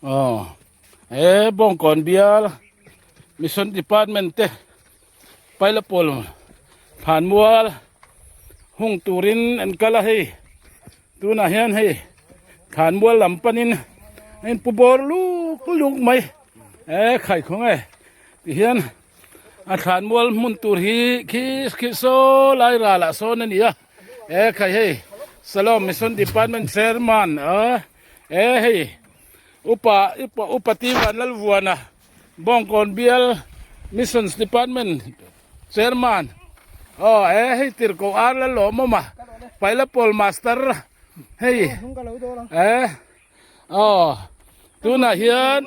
Aw he Bawngkawn bial Mission Department te Pineapple thlanmual hung turin an kal a hei tunah hian hei thlanmual lam panin a inpu bawr luk luk mai e khaikhawng e tihian a thlanmual hmun tur hi khi khi saw lai ralah sawn a ni a e khai hei Salom Mission Department Chairman a e hei upa upa upa ti Vanlalvuana. Bawngkawn bial Missions Department Chairman aw he hei tirhkoh ar la lawm awm a Pailapol Master hei he aw tunah hian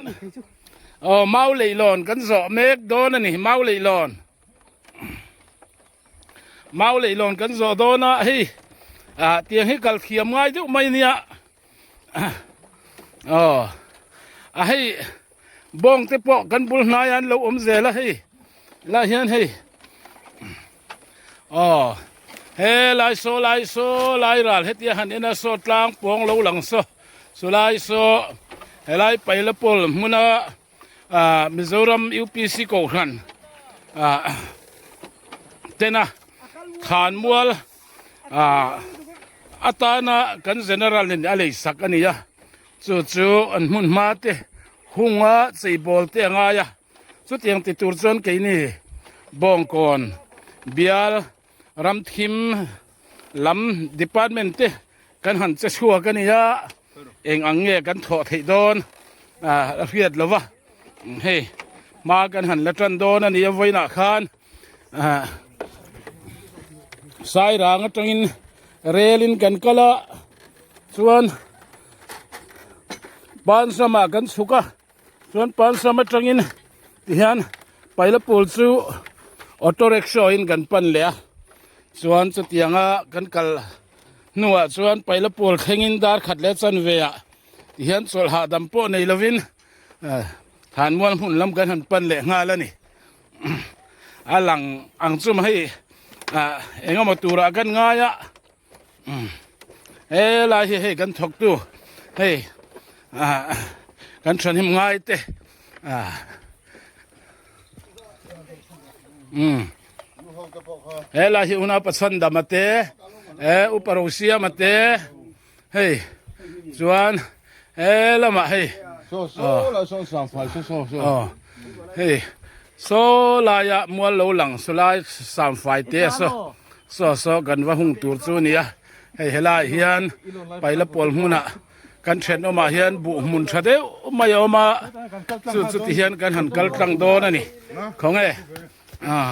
aw mau leihlawn kan zawh mek dawn a ni mau leihlawn mau leihlawn kan zawh dawn a hei ah tiang hi kal thiam ngai deuh mai ania aw a hei bawng te pawh kan bul hnai ah an lo awm zel a hei lai hian hei aw helai saw lai saw lai ral hetia han en a saw tlang pawng lo lang saw chulai saw helai Pailapol hmuna ah Mizoram UPC kohhran ah tena thlanmual ah atana kan general in a lei sak a ni a chu chu an hmun hma te hunga cheibawl te a ngai a chutiang ti tur chuan keini Bawngkawn bial ramthim lam department te kan han che chhuak a ni a eng ang nge kan thawh theih dawn ah a hriat lo va hei hma kan han la tan dawn a ni a vawiinah khan. Ah Sairang atangin rel in kan kal a chuan Pansam ah kan chhuk a chuan Pansam atangin tihian Pailapul chu auto rickshaw in kan pan leh a chuan chutianga kan kal hnuah chuan Pailapul thlengin dar khat leh chanve ah tihian chawlh hahdam pawh nei lovin Thlanmual hmun lam kan han pan leh nghal a ni. a lang ang chu hei ah eng emaw turah kan ngai a helai hi hei kan thawk tu hei ah kan thahnem ngai te ah um helai hi unau Pathian dama te eh upa Rosiama te. Hei chuan he lamah hei Saw saw lai sawn sang fai saw saw saw. Aw hei saw laia mual lo lang saw lai sang fai te a saw saw saw kan va hung tur chu a ni a hei helaiah hian Pailapol hmunah kan thenawmah hian buh hmun tha deuh mai a awm a chu chu ti hian kan han kal tlang dawn a ni khawnge ah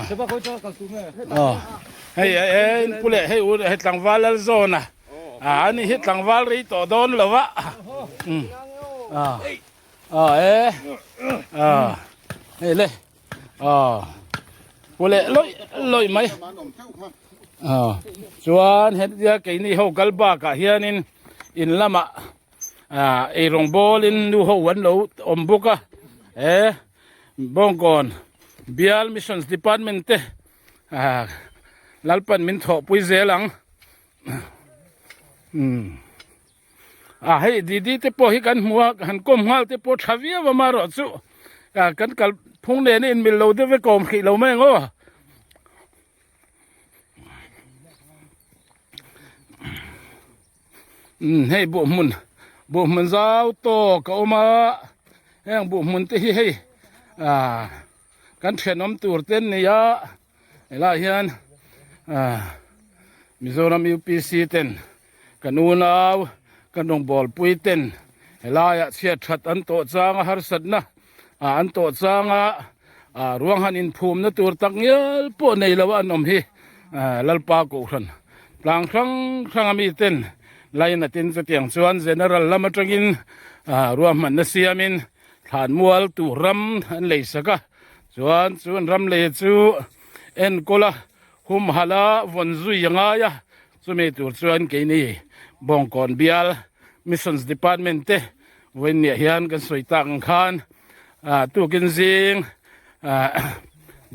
aw hei e in pu leh hei u hei tlangval lal zawn a. Ah ani hi tlangval rei tawh dawn lo a um ah ah e ah hei le ah pu leh lawih lawih mai ah chuan hetia keini ho kal bakah hianin in lamah ah eirawng bawlin nu ho an lo awm bawk a e Bawngkawn Bial Missions Department te ah Lalpan min thawhpui zel ang. Umm ah hei didi te pawh hi kan hmu a han kawm nghal te pawh tha viau a marawh chu ah kan kal phung nen a inmil lo deuh vek awm hrih lo mai ang aw. Umm hei buh hmun buh hmun zau tawk a awm a heng buh hmun te hi hei ah kan thenawm tur te an ni a. Helaiah hian ah Mizoram UPC ten kan unau kan rawngbawlpui ten helaiah chhiat that an tawh chang a harsatna ah an tawh chang a ah ruang han inphumna tur tak ngial pawh nei lo a an awm hi ah Lalpa Kohhran tlang hrang hrang a mi ten lainatin chutiang chuan General lam atangin ah ruahmanna siamin thlanmual tur ram an lei sak a. Chuan chu an ram lei chu enkawl a humhalh a vawn zui a ngai a, chumi tur chuan keini Bawngkawn bial Missions Department te vawiinniah hian kan sawi tak ang khan ah tukin zing ah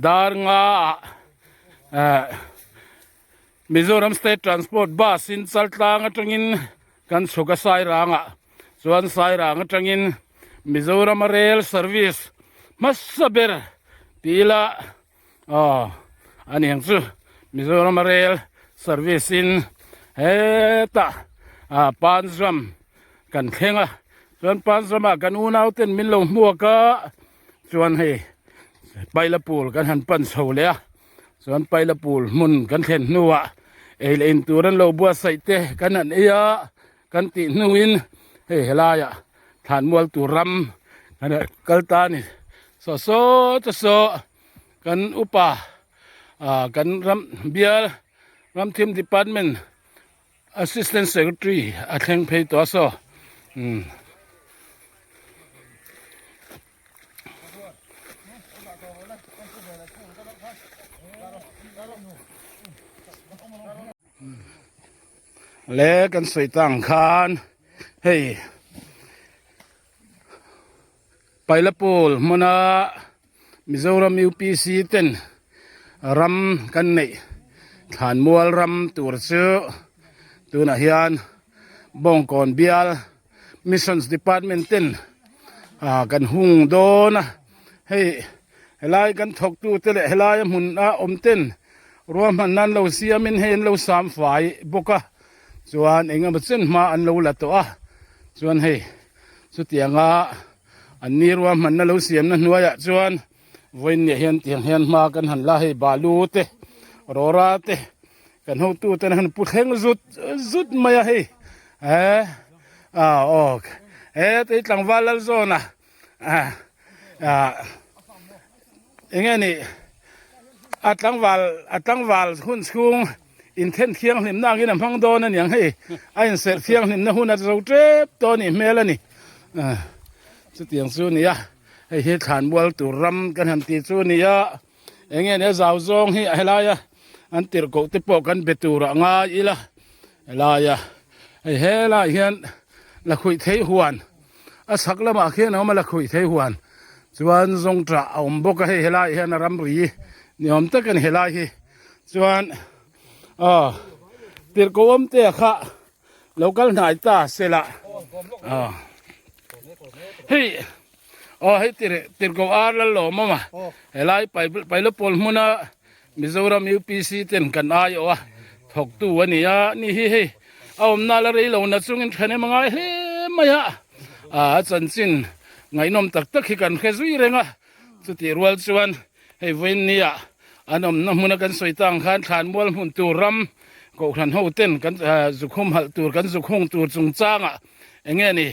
dar nga ah ah Mizoram State Transport Bus in Chaltlang atangin kan chhuk a Sairangah chuan Sairang atangin. Mizorama rail service hmasa ber ti ila aw a ni ang chu Mizorama rail service in hetah ah Panzram kan thleng a chuan Panzramah kan unau ten min lo hmuak a chuan hei Pailapur kan han pan chho leh a. Chuan Pailapur hmun kan thlen hnuah ei leh in tur an lo buatsaih te kan han ei a, kan tih hnuin hei helaiah thlanmual tur ram kan han kal ta a ni. Saw saw te saw kan upa ah kan ram bial ramthim department Assistant Secretary a thleng phei tawh a saw umm. Le kan sawi tang khan hei Pailapul hmuna Mizoram UPC ten ram kan neih thlanmual ram tur chu tunah hian Bawngkawn bial Missions Department ten ah kan hung dawn a, hei helai kan thawktu te leh helai a hmun a awm ten ruahmanna an lo siamin hei an lo sam fai bawk a, chuan eng emaw chen hma an lo la tawh a, chuan hei chutianga an ni ruahmanna lo siamna hnuaiah chuan vawiinniah hian tiang hian hma kan han la hei balu te rawra te Kan hotu ten han pu thleng zut zut mai a hei eh ah aw he tei tlangval lal zawn a ah ah enge ni a tlangval a tlangval hun chhung inthen thianghlim na angin a hmang dawn a niang hei a inserh thianghlim na hun a zo tep tawh a nih hmel a ni ah chutiang chu a ni a hei hi thlanmual tur ram kan han tih chu a ni a. Eng nge nia zau zawng hi a helaia an tirhkoh te pawh kan be tur ah ngai ila helaia hei helaiah hian lakhuih thei huan a chhak lamah khian a awm a lakhuih thei huan chuan zawngṭah a awm bawk a hei helaiah hian a ramri ni awm tak a ni helai hi chuan aw tirhkoh awm te kha lo kal hnai ta sela aw hei. Aw hei tir tirhkoh ar lal lawm awm a helai Pailawpawl hmuna Mizoram UPC ten kan ai awh a thawktu a ni a ni hi hei a awmna la rei lo na chungin thahnem a ngai hle mai a a chanchin ngaihnawm tak tak hi kan hre zui reng a chutih rual chuan hei vawiin nia an awmna hmuna kan sawi tang khan thlanmual hmun tur ram kohhran ho ten kan zukhum halh tur kan zukhung tur chungchangah eng nge ni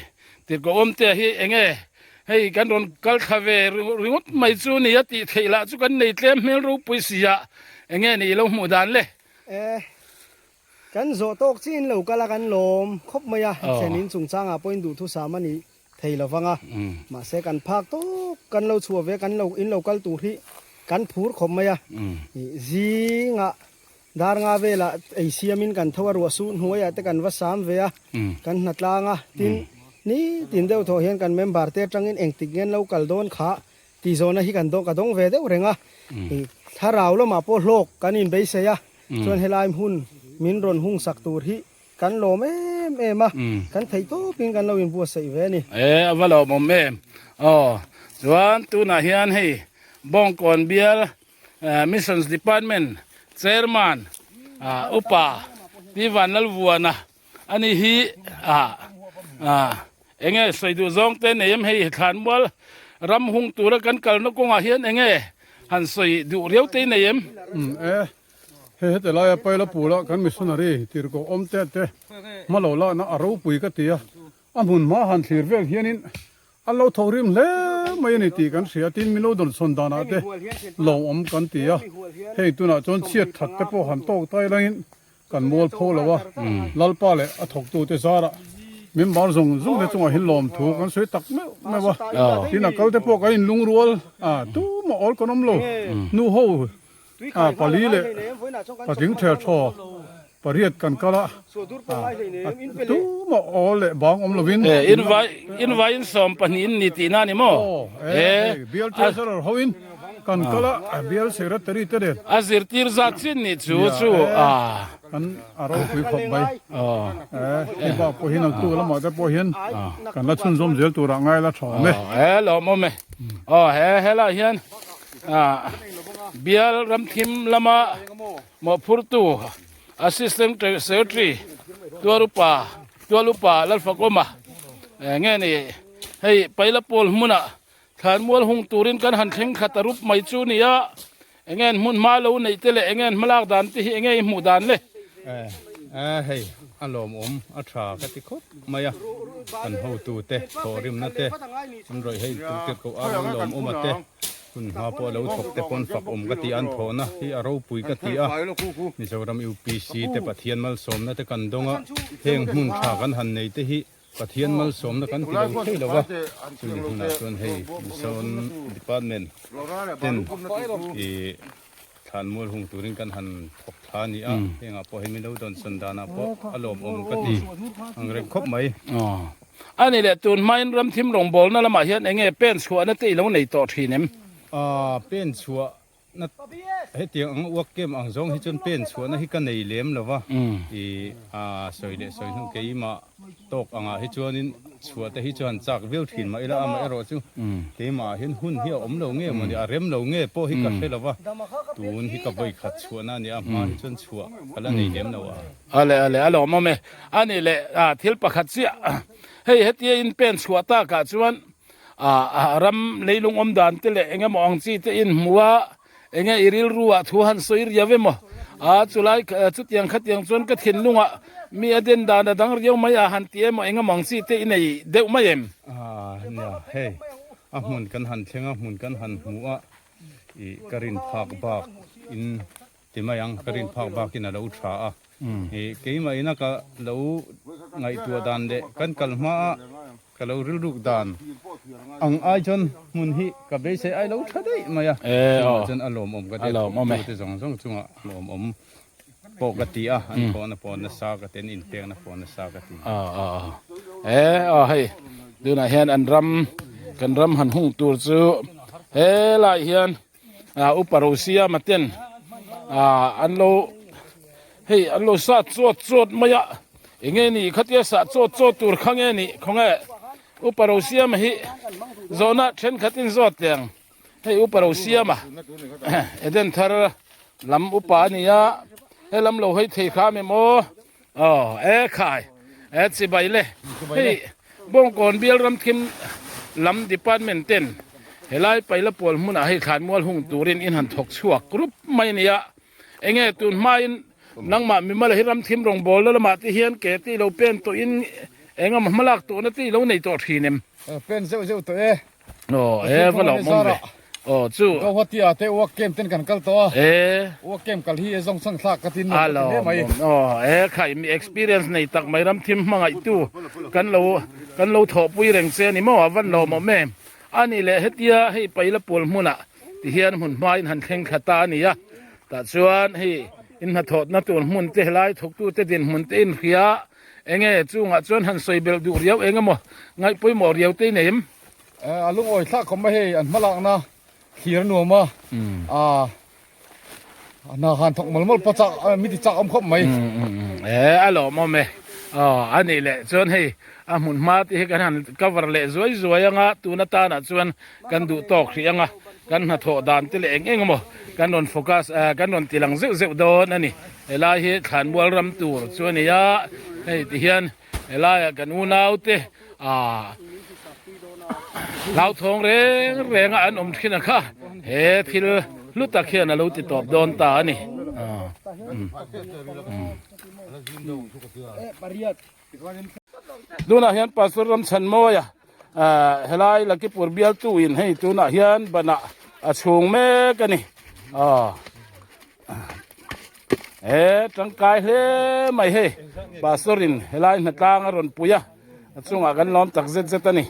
Tirhkoh awmtea hi eng nge hei kan rawn kal thla ve ringawt mai chu ni a tih theih lah chu kan nei tlem hmel ropui si a, eng nge ni i lo hmuh dan le? E, kan zawh tawk chiin lo kal a kan lawm khawp mai a, thlen in chungchangah pawhin duhthusam a ni thei lo vang a, mahse kan phak tawk kan lo chhuah ve kan lo in lo kal tur hi kan phur khawp mai a, zingah Dar nga velah ei siamin kan tho a, ruah suh hnuaiah te kan va sam ve a, kan hna tlang a, tin nitin deuh thawh hian kan member te atangin engtik nge an lo kal dawn kha tih zawhna hi kan dawng ka dawng ve deuh reng a, thlarau lamah pawh hlawk kan inbeisei a, chuan helai hmun min rawn hung sak tur hi kan lawm em em a, kan theih tawpin kan lo inbuatsaih ve a ni. E a va lawmawm em aw, chuan tunah hian hei Bawngkawn bial Missions Department Chairman Upa Pi Vanlalvuana a ni hi enge sawi duh zawng te nei em hei thlanmual ram hung tura kan kalna kawngah hian enge han sawi duh riau te nei em? E hei heti laia Pailapula kan missionary tirhkoh awm te te hma lo lakna a ropui ka ti a, a hmun hma han thlir vel hianin A lo tho rim hle mai a ni tih kan hria tin min lo dawnsawn danah te lawmawm kan ti a, heng tunah chuan chhiat that te pawh han tawk tai langin kan mual pho lo a, Lalpa leh a thawktute zarah min bar zawng zawng te chungah hian lawmthu kan sawi tak meuh meuh a, tin a kal te pawh kan inlungrual a, tumah awl kan awm lo, nu ho a pali leh patling thel thaw pariat kan kal a tumah awl leh bang awm lovin invai invai in 12 in ni tihna a ni maw e bial treasurer ho in kan kal a bial secretary te nen a zirtir zat chin ni chu chu a. Kan a ropui khawp mai. Hei bak pawh hian a tu lamah te pawh hian kan la chhunzawm zel turah ngai la tha awm e. He lawmawm e. Aw he helaiah hian bial ramthim lama mawhphurtu Assistant Secretary Tuarupa Tualupa Lalfakawma nge ni hei Pailapawl hmunah Thlanmual hung turin kan han thleng khat a rup mai chu nia, enge an hmun hma lo neih te leh enge an hmalak dan te hi enge i hmuh dan le? Eh hei a lawmawm a tha ka ti khawp mai a, kan hotu te thawhrimna te an rawih hei tu te koh a rawn lawmawm a te hun hma pawh lo thawk te pawn fak awm ka ti a an thawhna hi a ropui ka ti a, Mizoram UPC te Pathian malsawmna te kan dawng a, heng hmun tha kan han nei te hi Pathian malsawmna kan ti lo thei lo va, chumi hmunah chuan hei Mission Department ten ih thlanmual hung turin kan han thawk thla a ni a, hengah pawh hei min lo dawnsawn danah pawh a lawmawm ka ti ang reng khawp mai. A ni leh tun hmain ramthim rawngbawlna lamah hian enge pen chhuahna te i lo nei tawh thin em? Pen chhuah Na hetiang ang uak kem ang zawng hi chuan pen chhuahna hi ka nei lem lo va, i a sawi leh sawi hnu keimah tawk angah hi chuanin chhuah te hi chuan chak viau thin mah ila amaherawh chu keimah ah hian hun hi a awm lo nge mawni a rem lo nge pawh hi ka hre lo va, tun hi ka vawi khat chhuahna a ni a, hma hi chuan chhuah ka la nei lem lo a. Ale ale a lawmawm e, a nih leh thil pakhat chiah hei hetia in pen chhuah takah chuan Ah ram leilung awm dan te leh eng emaw ang chi te in hmu a, enge i rilru ah thu han sawi riau emaw? Ah chulai chutiang khatiang chuan ka thinlung ah mi a den dan a dang riau mai a han ti emaw eng emaw ang chi te i nei deuh mai em? Ah nia hei a hmun kan han thleng a hmun kan han hmu a ih ka rin phak bak in ti mai ang ka rin phak bak in a lo tha a ih keimah ina ka lo ngaihtuah dan leh kan kal hma a ka lo rilruk dan ang ai chuan hmun hi ka beisei ai lo tha daih mai a chungah chuan a lawmawm ka ti a thawktu te zawng zawng chungah lawmawm pawh ka ti a an thawhna pawh nasa ka ti an inpekna pawh nasa ka ti. E aw hei tunah hian an ram kan ram han hung tur chu helai hian Upa Rosiama ten an lo hei an lo sat chawt chawt mai a enge ni khatia sah chawt chawt tur kha nge ni khawnge Upa Rosiama hi zawhna thenkhatin zawt teh ang hei Upa Rosiama Eden thar lam upa a ni a helam lo hei thei kha em aw Aw e khai e chibai le hei Bawngkawn bial ramthim lam department ten helai paila pawl hmunah hei thlanmual hung turin in han thawk chhuak rup mai a nia enge tun hmain nangmah mimal hi ramthim rawngbawlna lamah te hian ke te ilo pen tawhin engemaw hmalak tawhna te ilo nei tawh thin em? Pen zeuh zeuh tawh e. Aw e va lo mawm ve. Aw chu. Guwahati ah te work camp ten kan kal tawh a. E. Work camp kal hi e zawng chang thlak ka tin nuam ka ti hle mai. Aw e khai mi experience nei tak mai ram thim hmangaih tu kan lo kan lo thawhpui reng che ani maw a van lo mawm em. Ani leh hetia hei paila pawl hmunah ti hian hmun hma in han thleng thla ta ani a. Tah chuan hei in hnathawhna tur hmun te helai thawktu te dinhmun te in hria enge chungah chuan han sawi belh duh riau eng emaw ngaihpawimawh riau te i nei em? A lungawi thlak khawp mai hei an hmalakna thlir a nuam a, a hna han thawk mawl mawl pawh chak mi ti chak awm khawp mai. E a lawmawm e, aw a nih leh chuan hei a hmun hma te hi kan han cover leh zuai zuai anga tun atanah chuan kan duh tawk hrih anga kan hnathawh dan te leh eng eng emaw kan rawn focus kan rawn ti lang zeuh zeuh dawn a ni. Helai hi Thlanmual ram tur chu a ni a, hei tihian Helaiah kan unaute hlauthawng reng renga an awm thin a kha he thil hlu tak hian a lo ti tawp dawn ta a ni. Tunah hian Pastor Ramchhanmawia helai Lakipur bialtu in hei tunah hian banah a chhung mek a ni. He tangkai hle mai hei pastor in helai hnatlang a rawn pui a a chungah kan lawm tak zet zet a ni.